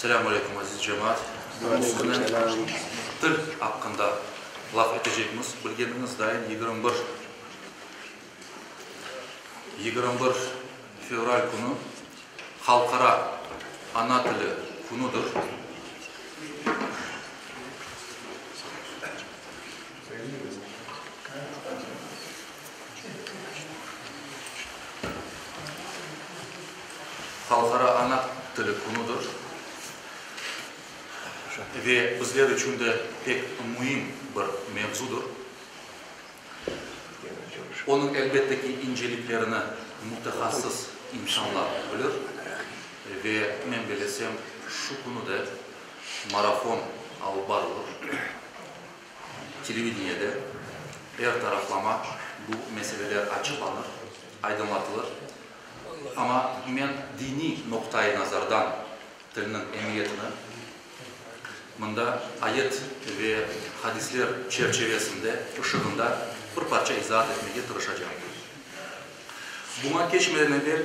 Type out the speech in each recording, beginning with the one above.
Selâmü aleyküm, aziz cemaat! Bugün siznen til aqqında laf etecekmiz. Bilgeniñiz dayın, 21, 21 fevral künü Halqara ana tili künüdir. Halqara ana tili künüdir ve bizler içün de pek müim bir mevzudır. Onıñ, elbette ki, inceliklerini mütehassıs insanlar bilir ve men belesem, şu künü de marafon alıp barılır. Televideniyede er taraflama bu meseleler açıqlanır, aydınlatılır. Amma men diniy noqtai nazardan tilniñ emiyetini mında ayet ve hadisler çerçevesinde, ışığında bir parça izaat etmege tırışacağım. Buña keçmeden evel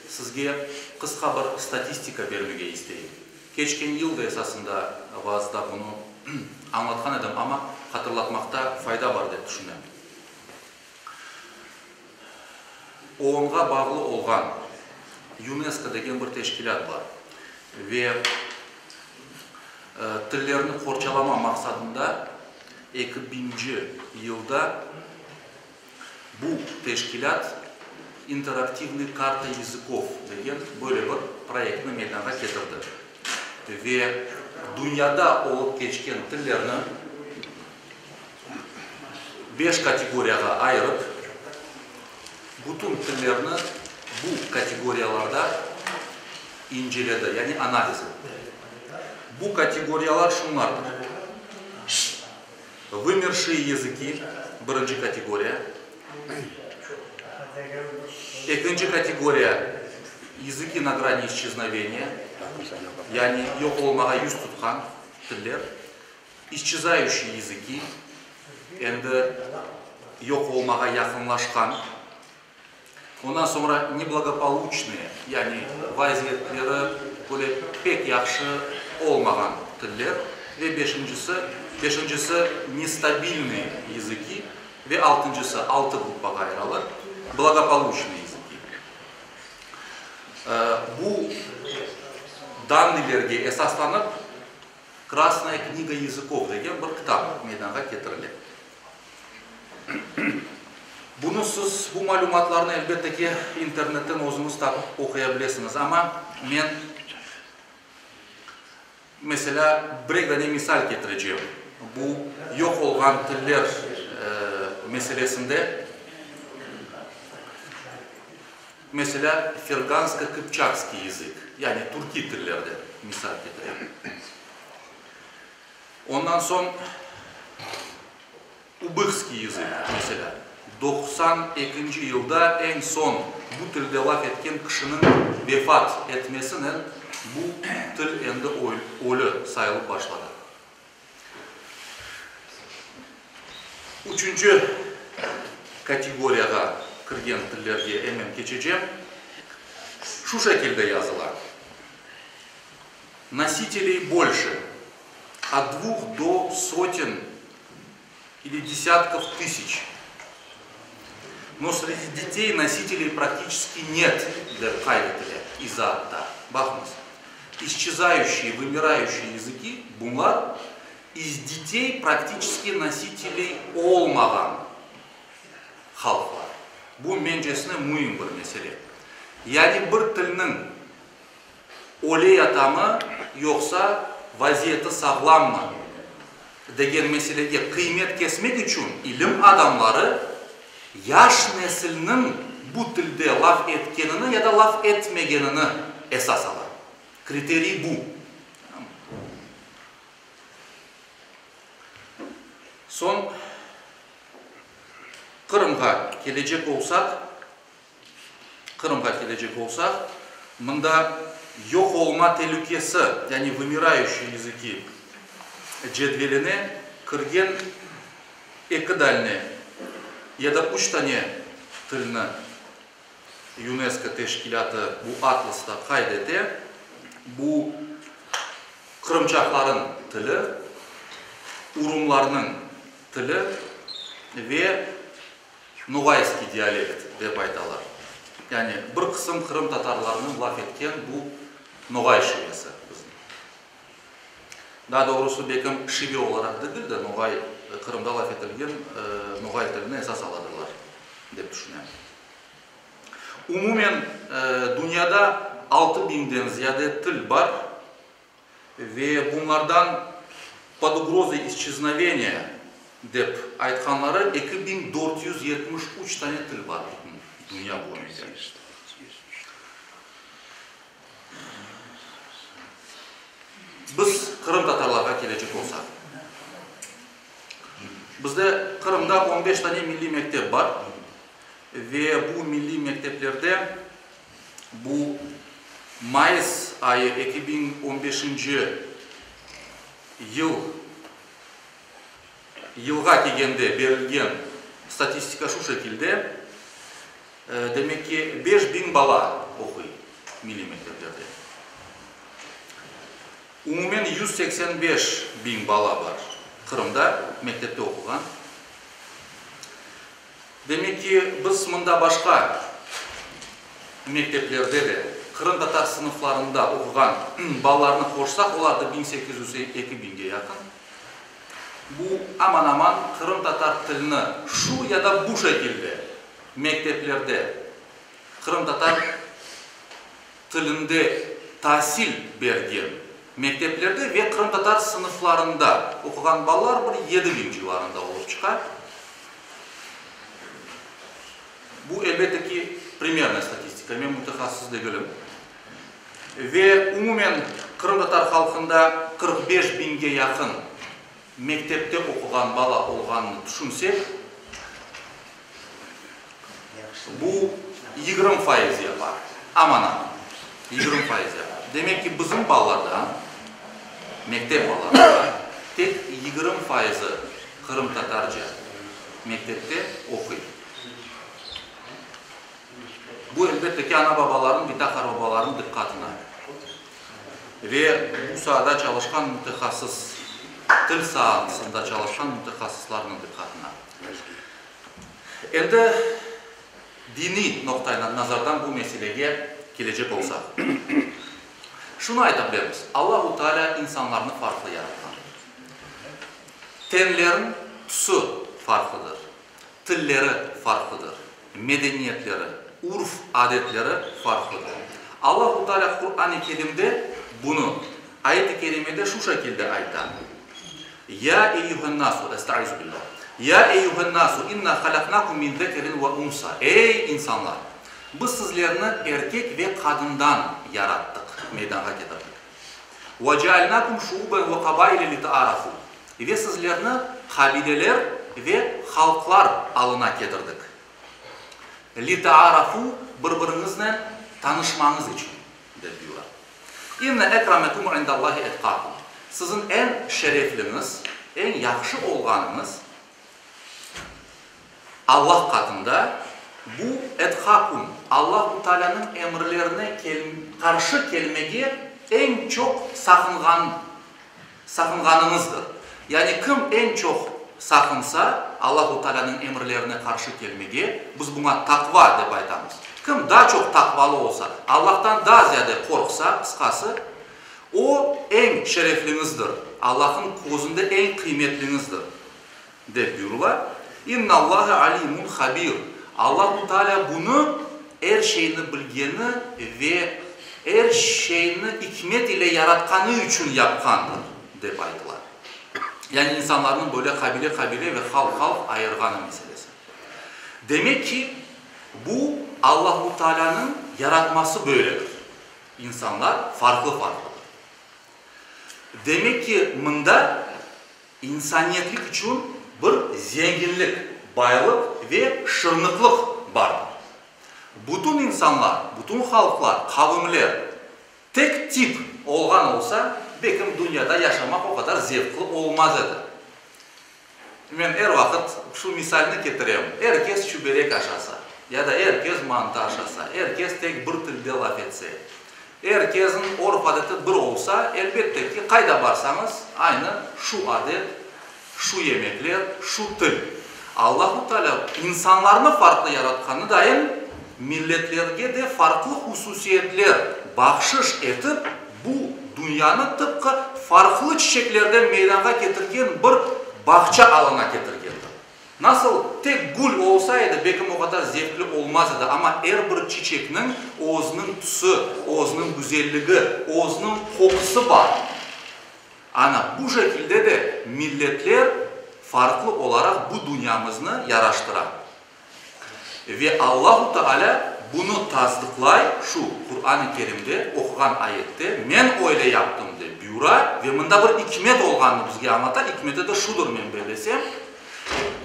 sizge qısqa bir statistika bermege isteyim. Keçken yıl da esasında vaazda bunı añlatqan edim, amma hatırlatmaqta fayda bar dep tüşünem. OONğa bağlı olğan UNESCO degen bir teşkilât bar ve tillerni qorçalama maqsadında eki biñci yılda bu teşkilât İnteraktivnıy karta yazıkov degen böyle bir proyektni meydanğa ketirdi ve dünyada olıp keçken tillerni beş kategoriyağa ayırıp, bütün tillerni bu kategoriyalarda inceledi, yani analiz etti. Bu kategoriyalar şunlardır, Vımerşiye yazıki, birinci kategoriya, ekinci kategoriya, Yazıki na grani isçeznoveniya, yani yoq olmağa yüz tutqan tiller, İsçezayuşiye yazıki, endi yoq olmağa yaqınlaşqan, ondan soñra neblagopoluçnıye, yani vaziyetleri böyle pek yahşı olmağan tiller ve beşincisi, beşincisi nestabilnıye yazıki ve altıncısı, altı gruppağa ayıralar, blagopoluçnıye yazıki. Bu dannıylerge esaslanıp, Krasnaya kniga yazıkov degen bir kitap meydanğa ketirile. Bunı siz, bu malümatlarnı, elbette ki, internetten özüñiz tapıp oquya bilesiñiz, amma men, meselâ, bir dane misal ketirecem. Bu yoq olğan tiller meselesinde, meselâ, fergansko-qıpçaqskiy yazık, yani türkiy tillerden misal ketirem. Ondan soñ Ubıhskiy yazık, meselâ, 92-nci yılda eñ soñ bu tilde laf etken kişiniñ vefat etmesinen bu til endi ölü sayılıp başladı. Üçünci kategoriyağa kirgen tillerge emen keçecem. Şu şekilde yazıla, Nositeley bolşe, ot dvuh do soten ili desâtkov tısyaç. No sredi detey nositeley praktiçeski net, dep qayd etile izaatta. Baqıñız, isçezayuşiye, vımirayuşiye yazıki, bunlar iz detey praktiçeski nositeley olmağan halqlar. Bu, mencesine, müim bir mesele. Yani bir tilniñ öle yatamı, yoqsa vaziyeti sağlammı degen meselege qıymet kesmek içün ilim adamları yaş nesilniñ bu tilde laf etkenini ya da laf etmegenini esas ala. Kriteriy bu. Soñ Qırımğa kelecek olsaq, Qırımğa kelecek olsaq, mında yoq olma telükesi, yani vımirayuşiye yazıki cedveline kirgen eki dane ya da üç tane tilni UNESCO teşkilâtı bu atlasta qayd ete. Bu. Qırımçaqlarıñ tili, urumlarnıñ tili ve noğayskiy dialekt dep aytalar. Yani bir qısım qırımtatarlarnıñ laf etken bu noğay şivesi bizim. Daa doğrusı, belkim şive olaraq degil de, noğay, Qırımda laf etilgen noğay tilini esas aladırlar, dep tüşünem. Umumen, dünyada altı biñden ziyade til bar ve bunlardan pod ugrozой isçeznoveniya dep aytqanları 2473 tane til bar bütün dünya boyunca. Biz qırımtatarlarğa kelecek olsaq, bizde Qırımda on beş tane milliy mektep bar ve bu milliy mekteplerde bu mayıs ayı 2015-nci yıl yılğa kelgende berilgen statistika şu şekilde, Demek ki, 5000 bala oquy milliy mekteplerde. Umumen 185 biñ bala bar Qırımda mektepte oquğan. Demek ki, biz mında başqa mekteplerde de qırımtatar sınıflarında oquğan balalarnı qoşsaq, olar da 1800, 2000-ge yaqın. Bu aman-aman qırımtatar tilini şu ya da bu şekilde mekteplerde qırımtatar tilinde tasil bergen mekteplerde ve qırımtatar sınıflarında oquğan balalar bir 7000 civarında olıp çıqa. Bu, elbette ki, primernaya statistika, men mütehassıs degilim. Ve umumen qırımtatar halqında 45 biñge yaqın mektepte oquğan bala olğanını tüşünsek, bu 20% yapar, aman-aman 20% yapar. Demek ki, bizim balalardan, mektep balalarından tek 20 fayızı qırımtatarca mektepte oquy. Bu, elbette ki, ana-babalarnıñ, bita-qarbabalarnıñ diqqatına ve bu saada çalışqan mütehassıs, til saasında çalışqan mütehassıslarnıñ diqqatına. Endi diniy noqta-i nazardan bu meselege kelecek olsaq, şunı ayta bilemiz, Allahu Teala insanlarnı farqlı yaratqan. Tenleriniñ tüsü farqlıdır. Tilleri farqlıdır, medeniyetleri, urf-adetleri farqlıdır. Allahu Teala Quran-ı Kerimde bunı ayet-i kerimede şu şekilde ayta, Ya eyyühen-nasu, estaizu billah, Ya eyyühen-nasu inna halaknakum min zekerin ve unsa, Ey, insanlar! Biz sizlerni erkek ve qadından yarattıq, meydanğa ketirdik. Ve cealnakum şuuben ve qabaile litaarafu, Ve sizlerni qabileler ve halqlar alına ketirdik. Litaarafu, bir-biriñiznen tanışmañız içün, dep buyura. İnne ekramekum indallahi etqakum, Siziñ eñ şerefliñiz, eñ yahşı olğanıñız Allah qatında, bu etqakum, Allahu Taalânıñ emirlerine qarşı kelmege eñ çoq saqınğan Saqınğanıñızdır. Yani kim eñ çoq saqınsa Allahu Taalânıñ emirlerine qarşı kelmege, biz buña taqva dep aytamız. Kim daa çoq taqvalı olsa, Allahtan daa ziyade qorqsa, qısqası, o eñ şerefliñizdir, Allahnıñ közünde eñ qıymetliñizdir, dep buyurıla. İnnallâhe alîmun habîr. Allahu Taalâ bunı er şeyni bilgeni ve er şeyni ikmet ile yaratqanı içün yapqandır, dep aytıla. Yani insanlarnıñ böyle qabile-qabile ve halq-halq ayırğanı meselesi. Demek ki, bu Allahu Taalânıñ yaratması böyledir. İnsanlar farqlı-farqlıdır. Demek ki, mında İnsaniyetlik içün bir zenginlik, baylıq ve şırnıqlıq bardır. Bütün insanlar, bütün halqlar, qavimler tek tip olğan olsa, bekim dünyada yaşamaq o qadar zevqlı olmaz edi. Men er vaqıt şu misalni ketirem, er kes çüberek aşasa, ya da er kes mantı aşasa, er kes tek bir tilde laf etse. Er kesniñ örf-adeti bir olsa, elbette ki, qayda barsañız, aynı şu adet, şu yemekler, şu til. Allahu Teala insanlarnı farqlı yaratqanı dayın, milletlerge de farqlı hususiyetler bahşış etip, bu dünyanı tıpqı farqlı çiçeklerden meydanğa ketirgen bir bağça alına ketirgendir. Nasıl tek gül olsa edi, belkim o qadar zevkli olmaz edi, amma er bir çiçekniñ özüniñ tüsü, özüniñ güzelligi, özüniñ qoqusı bar. Ana, bu şekilde de milletler farqlı olaraq bu dünyamıznı yaraştıra. Ve Allahu Teala bunı tasdıqlay, şu Quran-ı Kerimde oquğan ayette, Men öyle yaptım, dep buyura ve mında bir ikmet olğanını bizge añlata, ikmeti de şudur, men bellesem,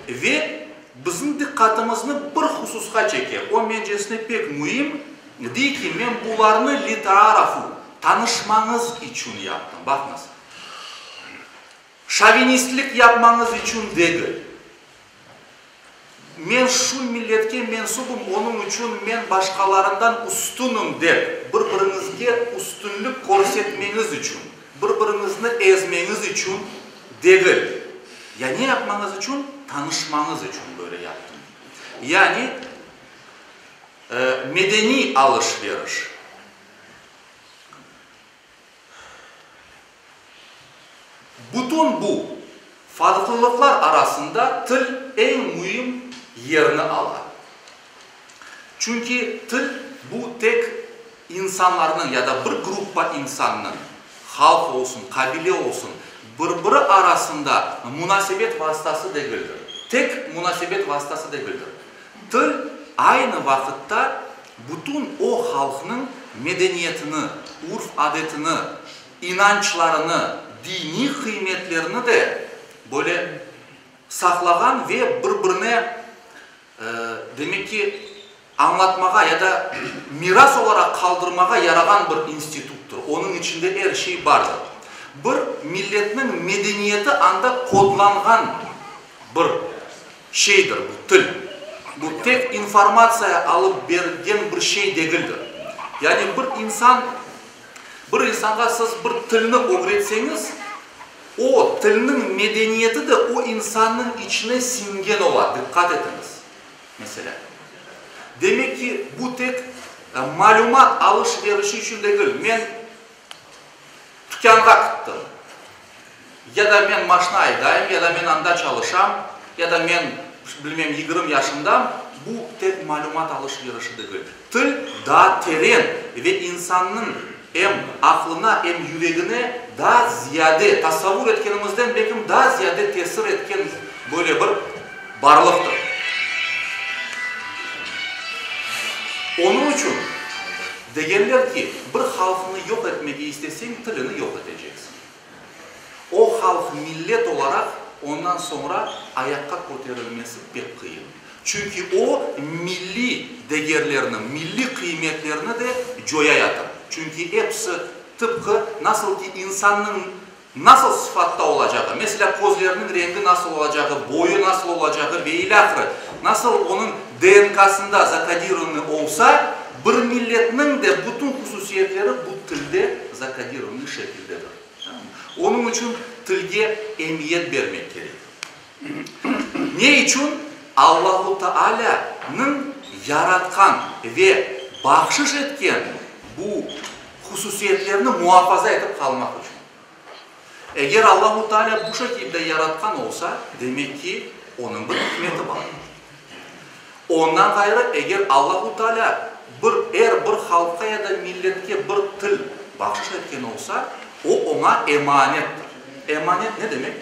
ve bizim diqqatımıznı bir hususqa çeke, o mencesine pek müim, dey ki, Men bularnı litaarafu, tanışmañız içün yaptım. Baqıñız, şovinistlik yapmañız içün degil. Men şu milletke mensubım, onıñ içün men başqalarından üstünim dep, bir-biriñizge üstünlik körsetmeñiz içün, bir-biriñizni ezmeñiz içün degil. Ya ne yapmañız içün? Tanışmañız içün böyle yaptım. Yani, medeniy alış-veriş. Bütün bu farqlılıqlar arasında til eñ müim yerni ala. Çünki til bu tek insanlarnıñ ya da bir gruppa insannıñ, halq olsun, qabile olsun, bir-biri arasında munasebet vastası degildir. Tek munasebet vastası degildir. Til aynı vaqıtta bütün o halqnıñ medeniyetini, urf-adetini, inançlarını, diniy qıymetlerini de böyle saqlağan ve bir-birine, demek ki, añlatmağa ya da miras olaraq qaldırmağa yarağan bir instituttır. Onıñ içinde er şey bardır. Bir milletniñ medeniyeti anda kodlanğan bir şeydir bu til. Bu tek informatsiya alıp bergen bir şey degildir. Yani bir insan, bir insanğa siz bir tilni ögretseñiz, o tilniñ medeniyeti de o insannıñ içine siñgen ola, diqqat etiñiz, meselâ. Demek ki, bu tek malümat alış-verişi içün degil. Men tükânğa kittim, ya da men maşna aydayım, ya da men anda çalışam, ya da men, bilmem, 20 yaşındam, bu tek malümat alış-verişi degil. Til daa teren ve insannıñ em aqlına, em yüregine daa ziyade, tasavvur etkenimizden belkim daa ziyade tesir etken böyle bir barlıqtır. Onıñ içün degenler ki, bir halqnı yoq etmege isteseñ, tilini yoq eteceksiñ. O halq millet olaraq ondan soñra ayaqqa köterilmesi pek qıyın. Çünki o milliy degerlerni, milliy qıymetlerni de coyayatır. Çünki episi tıpqı nasıl ki insannıñ nasıl sıfatta olacağı, meselâ, közleriniñ rengi nasıl olacağı, boyu nasıl olacağı ve ilâhre, nasıl onıñ DNK-sında zakodirovanıy olsa, bir milletniñ de bütün hususiyetleri bu tilde zakodirovanıy şekildedir. Onıñ içün tilge emiyet bermek kerek. Ne içün? Allahu Taalânıñ yaratqan ve bahşış etken bu hususiyetlerni muafaza etip qalmaq içün. Eger Allahu Teala bu şekilde yaratqan olsa, demek ki, onıñ bir ikmeti bar. Ondan ğayrı, eger Allahu Teala bir er bir halqqa ya da milletke bir til bahşış etken olsa, o oña emanettir. Emanet ne demek?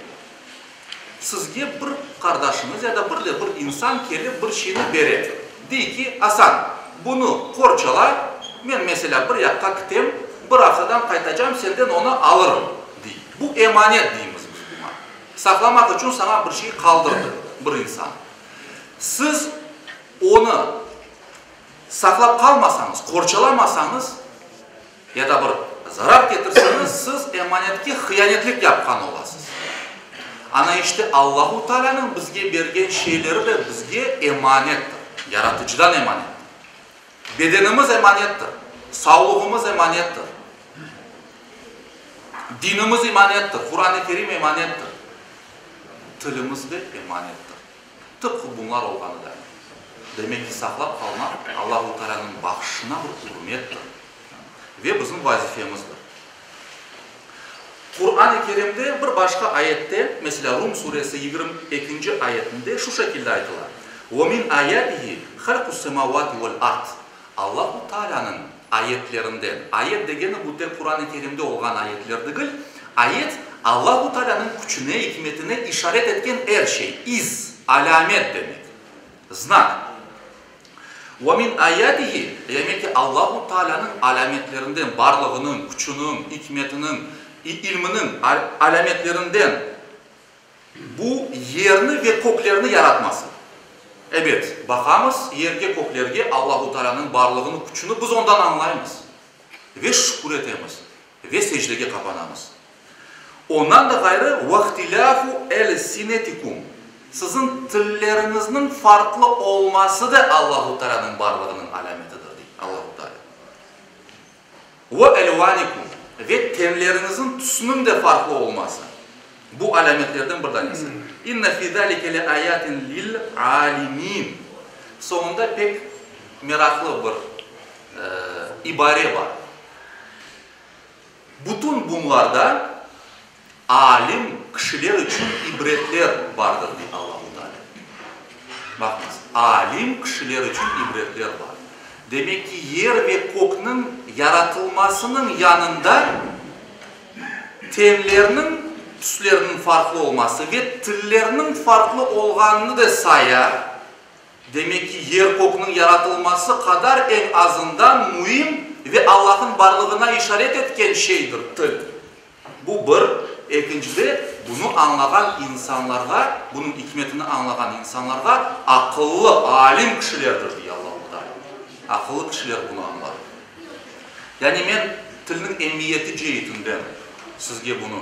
Sizge bir qardaşıñız ya da bir de bir insan kelip bir şeyni bere. Dey ki, Asan, bunı qorçala, men, meselâ, bir yaqqa kitem, bir aftadan qaytacam, senden onı alırım, dey. Bu emanet deymiz biz buña. Saqlamaq içün saña bir şey qaldırdı bir insan. Siz onı saqlap qalmasañız, qorçalamasañız, Ya da bir zarar ketirseñiz, siz emanetke hıyanetlik yapqan olasız. Ana işte Allahu Taalânıñ bizge bergen şeyleri de bizge emanettir, Yaratıcıdan emanettir. Bedenimiz emanettir. Savlığımız emanettir. Dinimiz emanettir, Quran-ı Kerim emanettir. Tilimiz de emanettir. Tıpqı bunlar olğanıday. Demek ki, saqlap qalmaq Allahu Taalânıñ bahşışına bir ürmettir ve bizim vazifemizdir. Quran-ı Kerimde bir başqa ayette, meselâ, Rum suresi 22-nci ayetinde şu şekilde aytıla, Ve min ayâtihi halqus-semavâti vel-ard, Allahu Taalânıñ ayetlerinden, ayet degeni bu tek Quran-ı Kerimde olğan ayetler degil, ayet, Allahu Taalânıñ küçüne, ikmetine işaret etken er şey, iz, alâmet demek, znak. Ve min ayâtihi, demek ki, Allahu Taalânıñ alâmetlerinden, barlığınıñ, küçüniñ, ikmetiniñ, ilminiñ alâmetlerinden, Bu yerni ve köklerni yaratması. Ebet, baqamız yerge, köklerge, Allahu Taalânıñ barlığını, küçüni biz ondan añlaymız ve şükür etemiz ve secdege qapanamız. Ondan da ğayrı, vehtilâfu elsinetikum, siziñ tilleriñizniñ farqlı olması da Allahu Taalânıñ barlığınıñ alâmetidir, dey Allahu Taalâ. Ve elvanikum, ve tenleriñizniñ tüsüniñ de farqlı olması, bu alâmetlerden bir danesi. İnne fî zâlike le âyâtin lil âlimîn. Soñunda pek meraqlı bir ibare bar. Bütün bunlarda alim kişiler içün ibretler bardır, dey Allahu Teala. Baqıñız, alim kişiler içün ibretler bar. Demek ki, yer ve kökniñ yaratılmasınıñ yanında tenlerniñ tüsleriniñ farqlı olması ve tillerniñ farqlı olğanını da saya, Demek ki, yer-kökniñ yaratılması qadar eñ azından müim ve Allahnıñ barlığına işaret etken şeydir til. Bu bir. Ekincide, bunı añlağan insanlarğa, bunıñ ikmetini añlağan insanlarğa aqıllı, alim kişilerdir, dey Allahu Teala. Aqıllı kişiler bunı añlar. Yani men tilniñ emiyeti ceetinden sizge bunı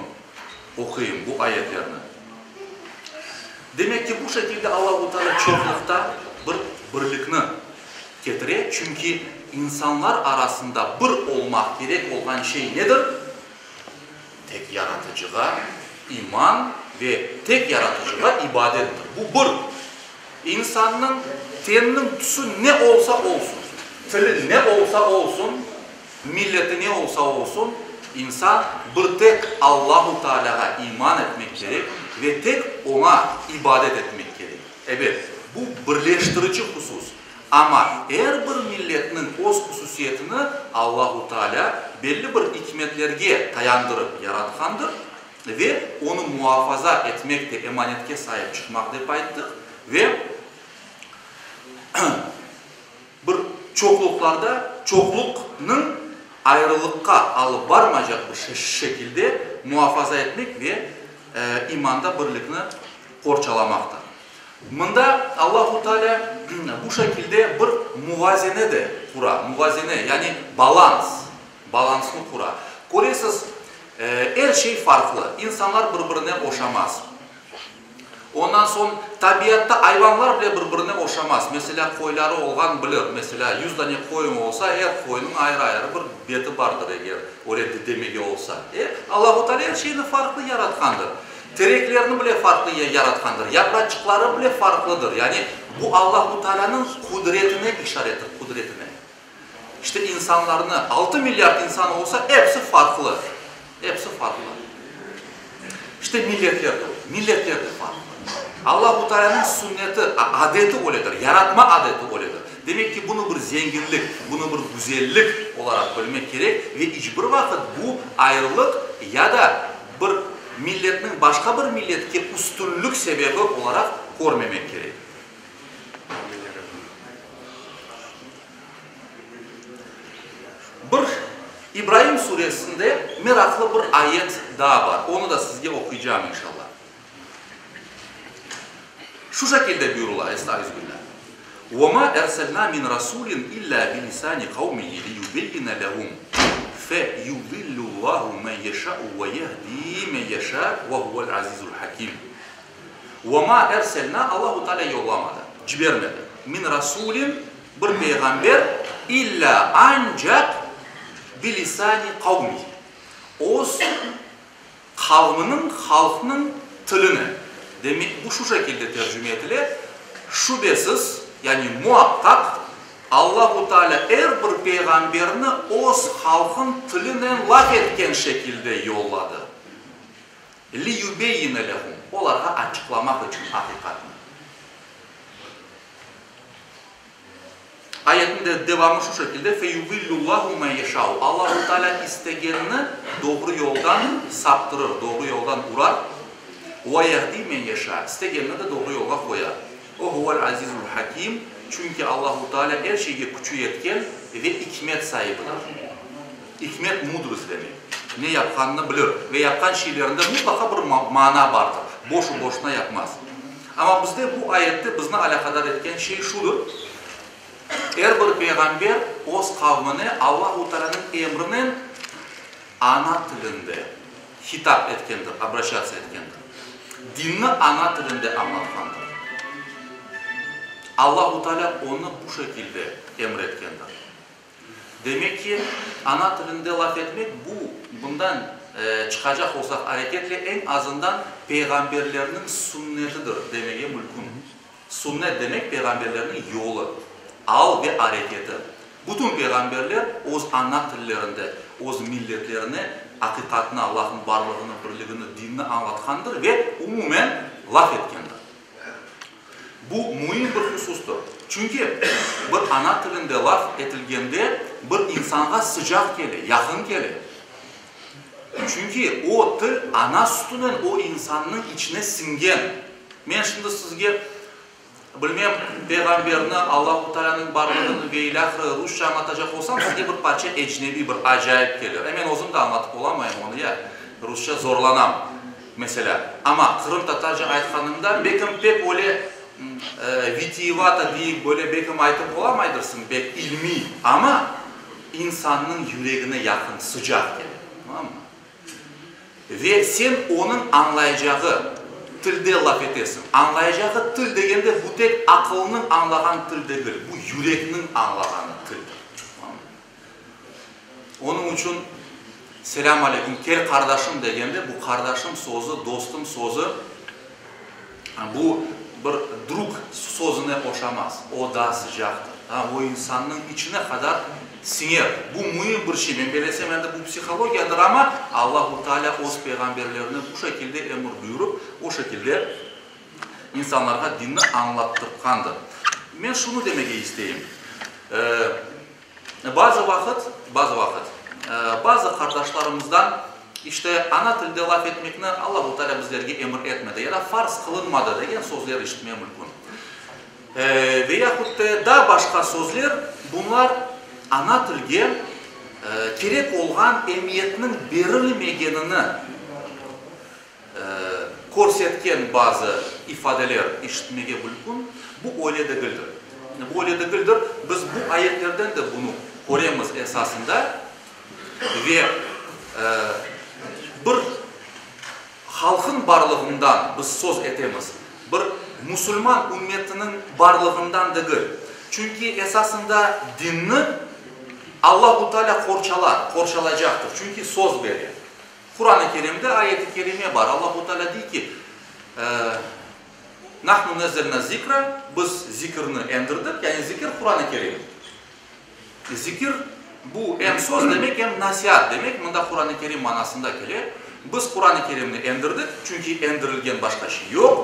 oquyım, bu ayetlerni. Demek ki, bu şekilde Allahu Teala çoqluqta bir birlikni ketire, çünki insanlar arasında bir olmaq kerek olğan şey nedir? Tek Yaratıcığa iman ve tek Yaratıcığa ibadettir. Bu bir. İnsannıñ teniniñ tüsü ne olsa olsun, tili ne olsa olsun, Milleti ne olsa olsun, insan bir tek Allahu Taalâğa iman etmek kerek ve tek Oña ibadet etmek kerek. Ebet, bu birleştirici husus, amma er bir milletniñ öz hususiyetini Allahu Taalâ belli bir ikmetlerge tayandırıp yaratqandır ve onı muafaza etmek de emanetke saip çıqmaq dep ayttıq ve Bir çoqluqlarda çoqluqnıñ ayrılıqqa alıp barmaycaq bir şekilde muafaza etmek ve imanda birlikni qorçalamaqtır. Mında Allahu Teala bu şekilde bir muvazene de qura, muvazene, yani balans, balansnı qura. Köresiz, er şey farqlı, insanlar bir-birine oşamaz. Ondan soñ, tabiatta ayvanlar bile bir-birine oşamaz. Meselâ, qoyları olğan bilir. Meselâ, yuz dane qoyuñ olsa, er qoynıñ ayrı-ayrı bir beti bardır, eger öyle demege olsa. E, Allahu Teala er şeyni farqlı yaratqandır. Tereklerni bile farqlı yaratqandır. Yapraçıqları bile farqlıdır. Yani, bu Allahu Tealânıñ qudretine işarettir, qudretine. İşte, insanlarnı, altı milliard insan olsa, episi farqlı, episi farqlı. İşte, milletler de, milletler de farqlı. Allahu Taalânıñ sünneti, adeti öyledir, yaratma adeti öyledir. Demek ki, bunı bir zenginlik, bunı bir güzellik olaraq bilmek kerek ve iç bir vaqıt bu ayrılıq ya da bir milletniñ başqa bir milletke üstünlik sebebi olaraq körmemek kerek. Bir İbraim suresinde meraqlı bir ayet daa bar, onı da sizge oquycam, inşallah. Şu şekilde buyurıla, Estağfirullah. Ve ma erselna min rasulin illa bilisani kavmihi liyubeyyine lehum fe yudillullahu men yeşâ'u ve yehdi men yeşâ ve huvel azizul hakim. Ve ma erselna, Allahu Teala yollamadı, cibermedi, min rasulin, bir peyğamber, illâ, ancaq. Bilisani qavmihi, öz qavminiñ, halqnıñ tilini. Demek, bu şu şekilde tercüme etile, Şübesiz, yani muaqqaq, Allahu Teala er bir peyğamberni öz halqın tilinen laf etken şekilde yolladı. Liyubeyyine lehum, olarğa açıqlamaq içün aqiqatnı. Ayetniñ de devamı şu şekilde, Feyudillullahu men yeşau, Allahu Teala istegenini doğru yoldan saptırır, doğru yoldan urar, ve yehdi men yeşa, istegenini de doğru yolğa qoyar. O huvel azizul hakim, çünki Allahu Teala er şeyge küçü yetken ve ikmet saibidir. İkmet mudrost demek. Ne yapqanını bilir ve yapqan şeylerinde mutlaqa bir mana bardır, boşu-boşuna yapmaz. Amma bizde bu ayette bizni alâqadar etken şey şudır, er bir peyğamber öz qavmine Allahu Taalânıñ emrinen ana tilinde hitap etkendir, obraşatsa etkendir, dinni ana tilinde añlatqandır. Allahu Taalâ onı bu şekilde emir etkendir. Demek ki, ana tilinde laf etmek, bu, bundan çıqacaq olsaq areketle, eñ azından peyğamberlerniñ sünnetidir demege mülkün. Sünnet demek, peyğamberlerniñ yolu, al ve areketi. Bütün peyğamberler öz ana tillerinde, öz milletlerine aqiqatnı, Allahnıñ barlığını, birligini, dinni añlatqandır ve umumen laf etkendir. Bu müim bir husustır, çünki bir ana tilinde laf etilgende bir insanğa sıcaq kele, yaqın kele. Çünki o til ana sütünen o insannıñ içine siñgen. Men şimdi sizge, bilmem, Peyğamberni, Allahu Taalânıñ barlığını ve ilâhre rusça añlatacaq olsam, sizge bir parça ecnebiy, bir acayip kelir. E, men özüm de añlatıp olamayım onı, ya, rusça zorlanam. Meselâ, amma qırımtatarca aytqanıñda, belkim pek öyle vitiyevato deyip, böyle belkim aytıp olamaydırsiñ pek ilmiy, amma insannıñ yüregine yaqın, sıcaq kele, tamam mı? Ve sen onıñ añlayacağı tilde laf etesiñ. Añlayacağı til degende, bu tek aqılnıñ añlağan til degil, bu yürekniñ añlağanı tildir, tamam mı? Onıñ içün Selâm aleyküm, kel qardaşım degende, bu qardaşım sözü, dostum sözü, bu bir drug sözüne oşamaz, o daa sıcaqtır, daa o insannıñ içine qadar siñer. Bu müim bir şey, men belesem, endi bu psihologiyadır, amma Allahu Teala öz peyğamberlerine bu şekilde emir buyurıp, o şekilde insanlarğa dinni añlattırtqandır. Men şunı demege isteyim. Bazı vaqıt, bazı vaqıt, bazı qardaşlarımızdan, işte, ana tilde laf etmekni Allahu Teala bizlerge emir etmedi ya da farz qılınmadı degen sözler işitme mümkün. Ve yahut da daa başqa sözler, bunlar ana tilge kerek olğan emiyetniñ berilmegenini körsetken bazı ifadeler işitmege mümkün. Bu öyle degildir. Bu öyle degildir. Biz bu ayetlerden de bunı köremiz esasında ve bir halqın barlığından biz söz etemiz, bir musulman ümmetiniñ barlığından degil. Çünki esasında dinni Allahu Teala qorçalar, qorçalaycaqtır, çünki söz bere. Quran-ı Kerimde ayet-i kerime bar, Allahu Teala dey ki, Nahnu nezzelna zikra, biz zikirni endirdik, yani zikir Quran-ı Kerim. Zikir, bu em söz demek, em nasiat demek, mında Quran-ı Kerim manasında kele. Biz Quran-ı Kerimni endirdik, çünki endirilgen başqa şey yoq.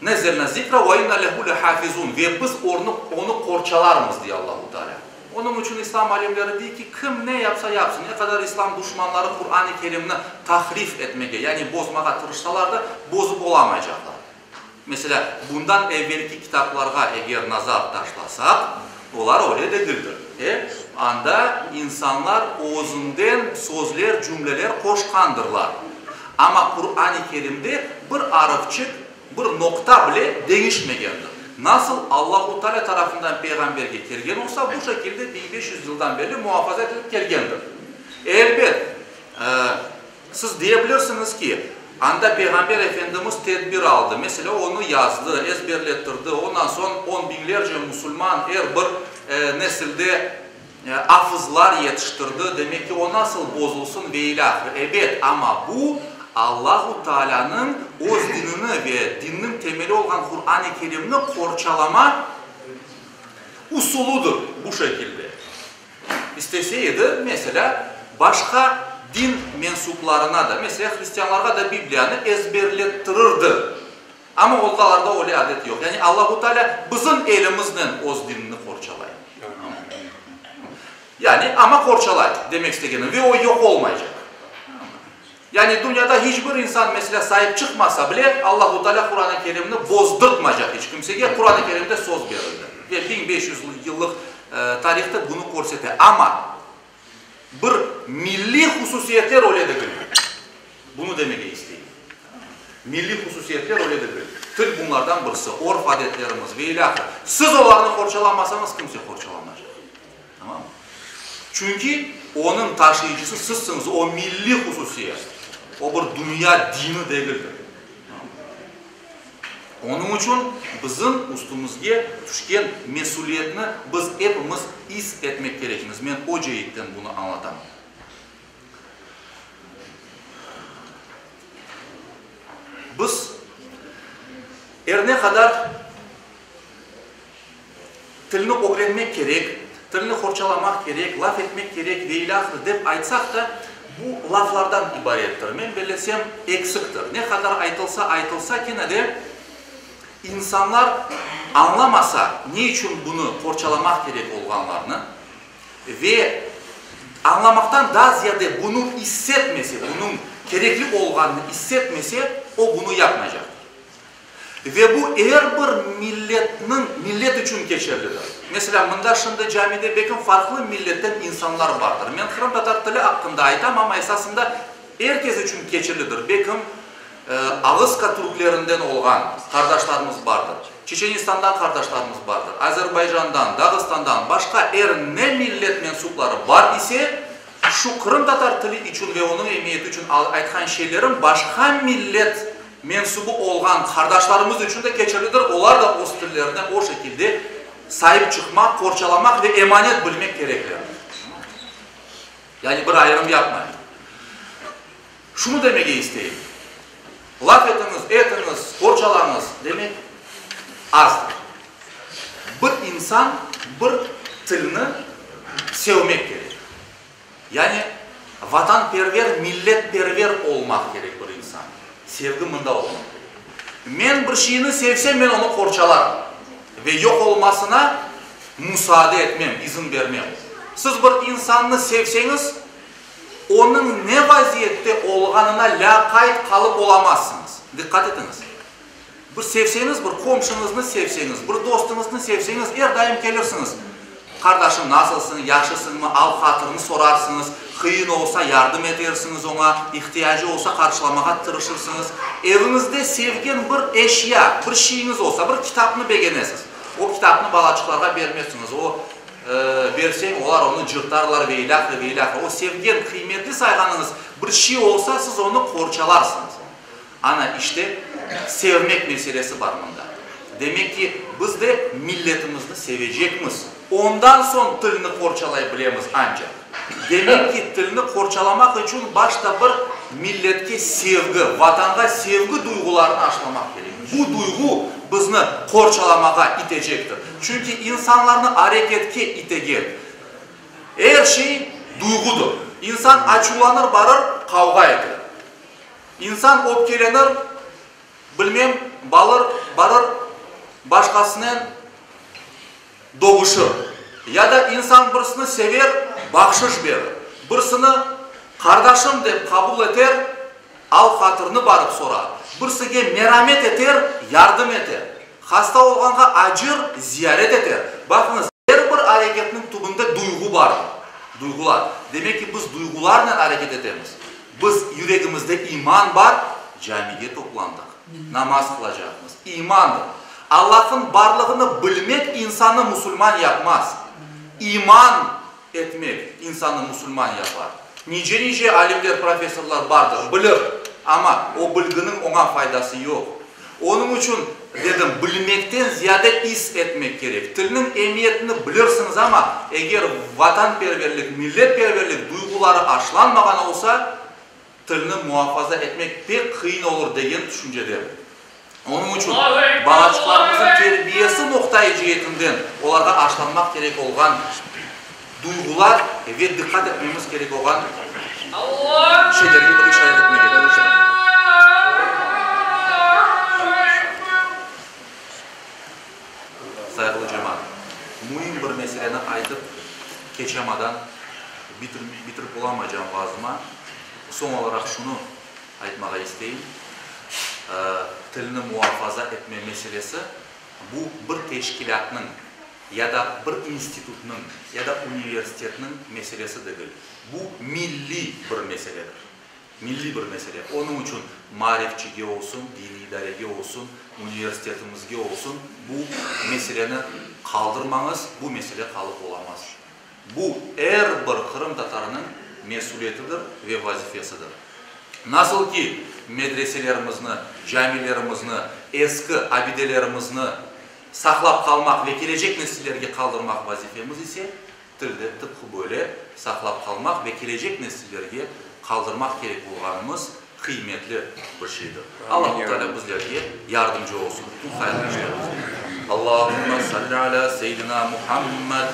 Nezzelna zikra ve inna lehu lehafizun, ve biz ornı, onı qorçalarmız, dey Allahu Teala. Onıñ içün İslam alimleri dey ki, kim ne yapsa yapsın, ne qadar İslam duşmanları Quran-ı Kerimni tahrif etmege, yani bozmağa tırışsalar da, bozıp olamaycaqlar. Meselâ, bundan evvelki kitaplarğa eger nazar taşlasaq, olar öyle degildir. E, anda insanlar özünden sözler, cümleler qoşqandırlar. Amma Quran-ı Kerimde bir arıfçik, bir noqta bile deñişmegendir. Nasıl Allahu Teala tarafından peyğamberge kelgen olsa, bu şekilde 1500 yıldan berli muafaza etilip kelgendir. Elbet, siz deye bilirsiñiz ki, anda Peyğamber Efendimiz tedbir aldı, meselâ, onı yazdı, ezberlettirdi, ondan soñ on biñlerce musulman er bir nesilde. Afızlar yetiştirdi, demek ki, o nasıl bozulsın ve ilâhre. Ebet, amma bu, Allahu Taalânıñ öz dinini ve dinniñ temeli olğan Quran-ı Kerimni qorçalama usulıdır bu şekilde. İstese edi, meselâ, başqa din mensuplarına da, meselâ, hristianlarğa da Bibliyanı ezberlettirirdi. Amma olğalarda öyle adet yoq. Yani Allahu Teala bizim elimiznen öz dinini qorçalay. Yani, amma qorçalay, demek istegenim, ve o yoq olmaycaq. Yani dünyada hiç bir insan, meselâ, saip çıqmasa bile, Allahu Teala Quran-ı Kerimni bozdırtmaycaq hiç kimsege, Quran-ı Kerimde söz berildi. Ve 1500 yıllıq tarihte bunı körsete. Amma bir milliy hususiyetler öyle degil. Bunı demege isteyim. Milliy hususiyetler öyle degil. Til bunlardan birisi, örf-adetlerimiz ve ilâhre. Siz olarnı qorçalamasañız, kimse qorçalamaycaq. Tamam? Çünki onıñ taşıyıcısı sizsiñiz, o milliy hususiyet. O bir dünya dini degildir. Onıñ içün bizim üstümizge tüşken mesüliyetni biz epimiz is etmek kerekmiz. Men o ceetten bunı añlatam. Biz er ne qadar tilni ögrenmek kerek, tilni qorçalamaq kerek, laf etmek kerek ve ilâhre dep aytsaq da, bu laflardan ibarettir. Men bellesem, eksiktir. Ne qadar aytılsa, aytılsa, kene de insanlar añlamasa ne içün bunı qorçalamaq kerek olğanlarını, Ve añlamaqtan daa ziyade bunı issetmese, bunıñ kerekli olğanını issetmese, o bunı yapmaycaqtır. Ve bu er bir milletniñ, millet içün keçerlidir. Meselâ, mında şimdi camide bekim farqlı milletten insanlar bardır. Men qırımtatar tili aqqında aytam, amma esasında er kes içün keçerlidir. Bekim Ağızka türklerinden olğan qardaşlarımız bardır, Çeçenistandan qardaşlarımız bardır, Azerbaycandan, Dağıstandan, başqa er ne millet mensupları bar ise, şu qırımtatar tili içün ve onıñ emiyeti içün aytqan şeylerim başqa millet mensubı olğan qardaşlarımız içün de keçerlidir, olar da öz tillerine o şekilde saip çıqmaq, qorçalamaq ve emanet bilmek kerekler. Yani bir ayırım yapmayıq. Şunı demege isteyim, laf etiñiz, etiñiz, qorçalañız demek azdır. Bir insan bir tilni sevmek kerek. Yani vatanperver, milletperver olmaq kerek bir insan. Sevgi mında olmaq kerek. Men bir şeyni sevsem, men onı qorçalarım ve yoq olmasına musaade etmem, izin bermem. Siz bir insannı sevseñiz, Onıñ ne vaziyette olğanına lâqayt qalıp olamazsıñız. Diqqat etiñiz! Bir sevseñiz, bir qomşuñıznı sevseñiz, bir dostuñıznı sevseñiz, er daim kelirsiñiz. Qardaşım, nasılsıñ, yahşısıñmı, al-hatırnı sorarsıñız, qıyın olsa, yardım etersiñiz oña, ihtiyacı olsa, qarşılamağa tırışırsıñız. Eviñizde sevgen bir eşya, bir şeyiñiz olsa, bir kitapnı begenesiz, o kitapnı balaçıqlarğa bermezsiñiz, o, Berseñ, olar onı cırtarlar ve ilâhre, ve ilâhre. O sevgen, qıymetli sayğanıñız bir şey olsa, siz onı qorçalarsıñız. Ana, işte, sevmek meselesi bar mında. Demek ki, biz de milletimizni sevecekmiz. Ondan soñ tilni qorçalay bilemiz ancaq. Demek ki, tilni qorçalamaq içün başta bir milletke sevgi, Vatanğa sevgi duyğularını aşlamaq kerek. Bu duyğu bizni qorçalamağa itecektir. Çünki insanlarnı areketke itegen er şey duyğudır. İnsan açuvlanır, barır, qavğa eter. İnsan öpkelenir, bilmem, balır, barır, başqasınen dögüşir. Ya da insan birisini sever, bahşış berir. Birisini qardaşım dep qabul eter, al-hatırnı barıp sorar. Birisige meramet eter, yardım eter. Hasta olğanğa acır, ziyaret eter. Baqıñız, er bir areketniñ tübünde duyğu bardır. Duyğular. Demek ki, biz duyğularnen areket etemiz. Biz, yüregimizde iman bar, camige toplandıq, namaz qılacaqmız. İmandır. Allahnıñ barlığını bilmek insannı musulman yapmaz. İman etmek insannı musulman yapar. Nice-nice alimler, professorlar bardır, bilir, amma o bilginiñ oña faydası yoq. Onıñ içün, dedim, bilmekten ziyade is etmek kerek. Tilniñ emiyetini bilirsiñiz, amma eger vatanperverlik, milletperverlik duyğuları aşlanmağan olsa, tilni muafaza etmek pek qıyın olur degen tüşüncedem. Onıñ içün balaçıqlarımıznıñ terbiyesi noqtaiy ceetinden olarğa aşlanmaq kerek olğan duyğular ve diqqat etmemiz kerek olğan şeylerge bir işaret etmege tırışam. Sayğılı cemaat, müim bir meseleni aytıp keçamadan bitirip olamaycam vaazıma. Soñ olaraq şunı aytmağa isteyim, tilni muafaza etme meselesi, bu bir teşkilâtnıñ ya da bir institutnıñ, ya da universitetniñ meselesi degil. Bu milliy bir meseledir. Milliy bir mesele. Onıñ içün maarifçige olsun, diniy idarege olsun, universitetimizge olsun bu meseleni qaldırmañız, bu mesele qalıp olamaz. Bu er bir qırımtatarınıñ mesüliyetidir ve vazifesidir. Nasıl ki medreselerimizni, camilerimizni, eski abidelerimizni saqlap qalmaq ve kelecek nesillerge qaldırmaq vazifemiz ise, tilde tıpqı böyle saqlap qalmaq ve kelecek nesillerge qaldırmaq kerek olğanımız qıymetli bir şeydir. Allahu Teala bizlerge yardımcı olsun bütün hayırlı işlerimizde. Allahümme salli ala Seyyidina Muhammed.